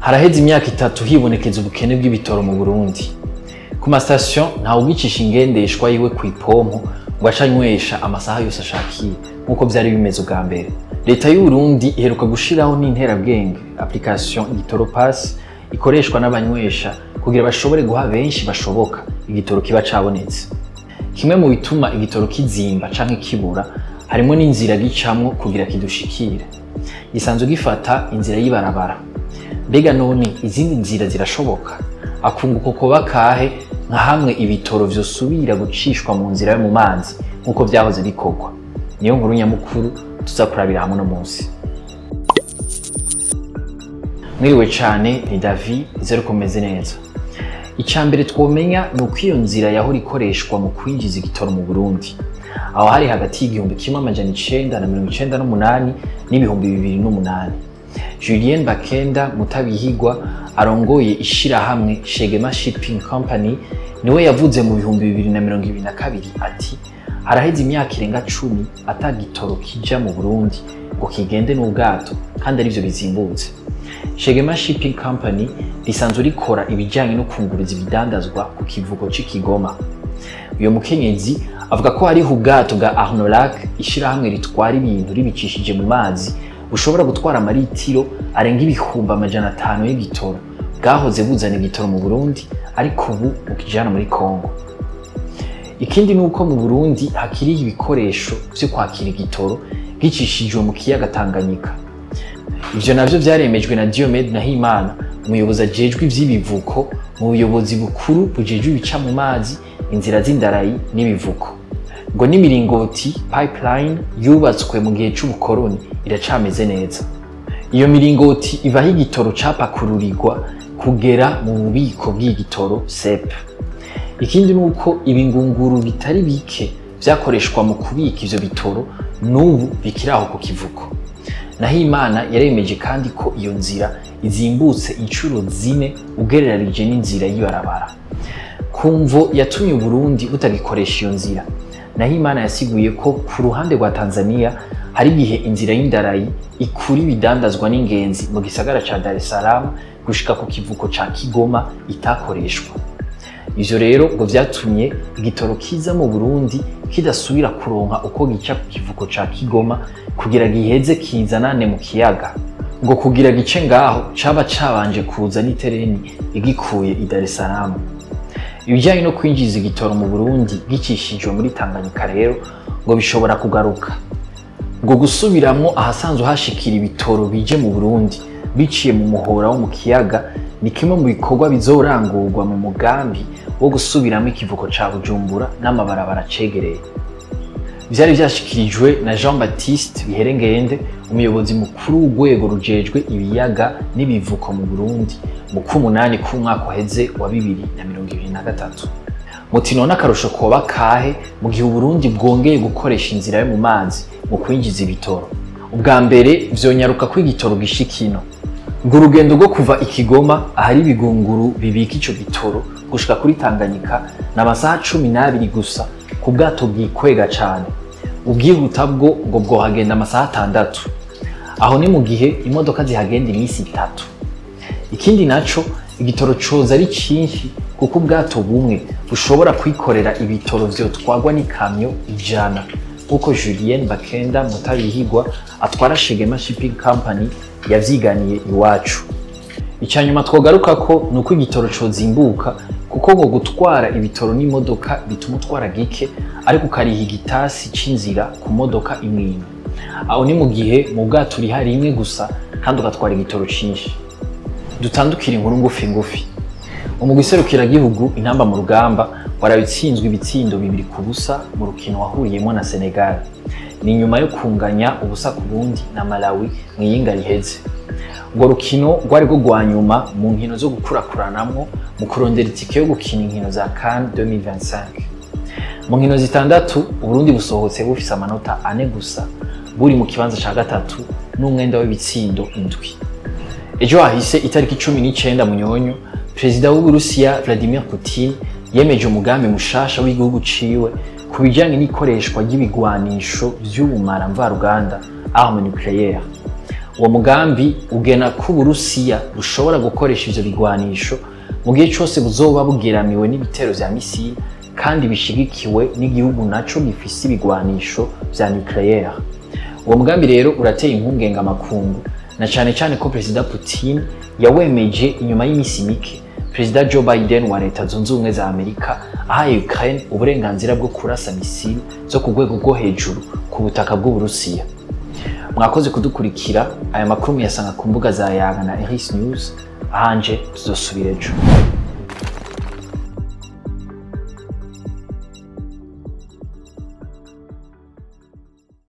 Haraheze imyaka 3 hibonekeza ubukene bw'ibitoro mu Burundi. Ku mastation ntawe ugicisha ingendeshwa yiwe ku ipompo ngo acanywesha amasaha yose ashakiye nkuko vyari bimeze ubwa mbere. Leta y'u Burundi iheruka gushiraho n'interabwenge application Igitoro Pass ikoreshwa n'abanywesha kugira bashobore guha benshi bashoboka igitoro kiba cabonetse. Kimwe mu bituma igitoro kizimba canke kibura harimo n'inzira gicamwo kugira kidushikire. Gisanzwe gifata inzira y'ibarabara. Mbega none izindi nzira zirashoboka? Akunguko koba kahe nka hamwe ibitoro vyosubira gucishwa mu nzira yo mu mazi nkuko vyahoze bikorwa? Niyo nkuru nyamukuru tuzakurabira hamwe no munsi. Mwiriwe cane, ni David, nizere ko mumeze neza. Icambere twomenya ni uko iyo nzira yahora ikoreshwa mu kwinjiza igitoro mu Burundi. Aho hari hagati y'1998 n'2008. Julien Bakenda Mutabihigwa arongoye ishirahamwe Shegema Shipping Company niwe yavuze mu 2022 ati haraheze imyaka irenga 10 atagitoro kija mu Burundi ngo kigende n'ubwato kandi arivyo bizimbutse. Shegema Shipping Company risanzwe rikora ibijanye no kunguruza ibidandazwa ku kivuko c'Ikigoma. Uyo mukenyezi avuga ko hariho ubwato bwa Arnolac, ishirahamwe ritwara ibintu ribicishije mu mazi, bushobora gutwara amaritiro arenga 500,000 y'igitoro bwahoze buzana igitoro mu Burundi ariko ubu bukijana muri Kongo. Ikindi nuko mu Burundi hakiri ibikoresho vyo kwakira igitoro gicishijwe mu kiyaga Tanganyika. Ivyo navyo vyaremejwe na Diomed Nahimana, umuyobozi ajejwe ivy'ibivuko mu buyobozi bukuru bujejwe ibica mu mazi, inzira z'indarayi n'ibivuko. Ngo n'imiringoti pipeline yubatswe mu gihe c'ubukoroni iracameze neza. Iyo miringoti ivaho igitoro capakururirwa kugera mu bubiko bw'igitoro SEP. Ikindi nuko ibingunguru bitari bike vyakoreshwa mu kubika ivyo bitoro n'ubu bikiraho ku kivuko. Nahimana yaremeje kandi ko iyo nzira izimbutse inshuro 4 ugereranije n'inzira y'ibarabara. Kumvo yatumye Burundi butagikoresha iyo nzira. Nahimana yasiguye ko ku ruhande rwa Tanzania hari igihe inzira y'indarayi ikura ibidandazwa n'ingenzi mu gisagara ca Dar es Salaam gushika ku kivuko ca Kigoma itakoreshwa. Ivyo rero ngo vyatumye igitoro kiza mu Burundi kidasubira kuronka uko gica ku kivuko ca Kigoma kugira giheze kizanane mu kiyaga. Ngo kugira gice ngaho caba cabanje kuza n'itereni igikuye i Dar es Salaam. Ibijanye no kwinjiza igitoro mu Burundi gicishijwe muri Tanganyika rero ngo bishobora kugaruka. Ngo gusubiramwo ahasanzwe hashikira ibitoro bije mu Burundi biciye mu muhora wo mu kiyaga ni kimwe mu bikorwa bizorangurwa mu mugambi wo gusubiramwo ikivuko ca Bujumbura n'amabarabara cegereye. Vyari vyashikirijwe na Jean Baptiste Biherengende, umuyobozi mukuru w'urwego rujejwe ibiyaga n'ibivuko mu Burundi mu kumunani k'umwaka uheze wa 2023. Muti none akarusho koba kahe mu gihe Uburundi bwongeye gukoresha inzira yo mu mazi mu kwinjiza ibitoro? Ubwa mbere vyonyaruka ko igitoro gishikino. Ngo urugendo rwo kuva Ikigoma ahari ibigunguru bibika ico gitoro gushika kuri Tanganyika ni amasaha 12 gusa ku bwato bwikwega cane. Ubwihuta bwo ngo bwohagenda amasaha 6. Aho ni mu gihe imodoka zihagenda iminsi 3. Ikindi naco igitoro coza ari cinshi kuko ubwato bumwe bushobora kwikorera ibitoro vyotwagwa n'ikamyo 100 nkuko Julien Bakenda Mutabihigwa atwara Shegema Shipping Company yavyiganiye iwacu. Icanyuma twogaruka ko nuko igitoro cozimbuka kuko ngo gutwara ibitoro n'imodoka bituma utwara gike ariko ukariha igitasi c'inzira ku modoka imwe. Aho ni mu gihe mu bwato uriha rimwe gusa kandi ugatwara igitoro cinshi. Dutandukira inkuru ngufi ngufi. Umugwi serukiragihugu intamba mu rugamba warabitsinzwe ibitsindo 2-0 mu rukino wahuriyemo na Senegal. Ni nyuma yo kunganya 0-0 na Malawi mwiyinga riheze. Urwo rukino rwari rwo rwa nyuma mu nkino zo gukurakuranamwo mu kurondera itike yo gukina inkino za CAN 2025. Mu nkino 6 Uburundi busohotse bufise amanota 4 gusa, buri mu kibanza ca 3 n'umwenda w'ibitsindo 7. Ejo hahise itariki 19 Munyonyo, Perezida w'Uburusiya Vladimir Putin yemeje umugambi mushasha w'igihugu ciwe ku bijanye n'ikoreshwa ry'ibigwanisho vy'ubumara mvaruganda arme nucléaire. Uwo mugambi ugena ko Uburusiya bushobora gukoresha ivyo bigwanisho mu gihe cose buzoba bugeramiwe n'ibitero vya misile kandi bishigikiwe n'igihugu naco gifise ibigwanisho vya nucléaire. Uwo mugambi rero urateye impungenge amakungu, na cane cane ko Perezida Putin yawemeje inyuma y'imisi mike Perezida Joe Biden wa Leta Zunze Ubumwe za Amerika ahaye Ukraine uburenganzira bwo kurasa misile zo ku rwego rwo hejuru ku butaka bw'Uburusiya. Mwakoze kudukurikira. Aya makuru muyasanga ku mbuga za Yaga na Eris News. Ahanje tuzosubira ejo.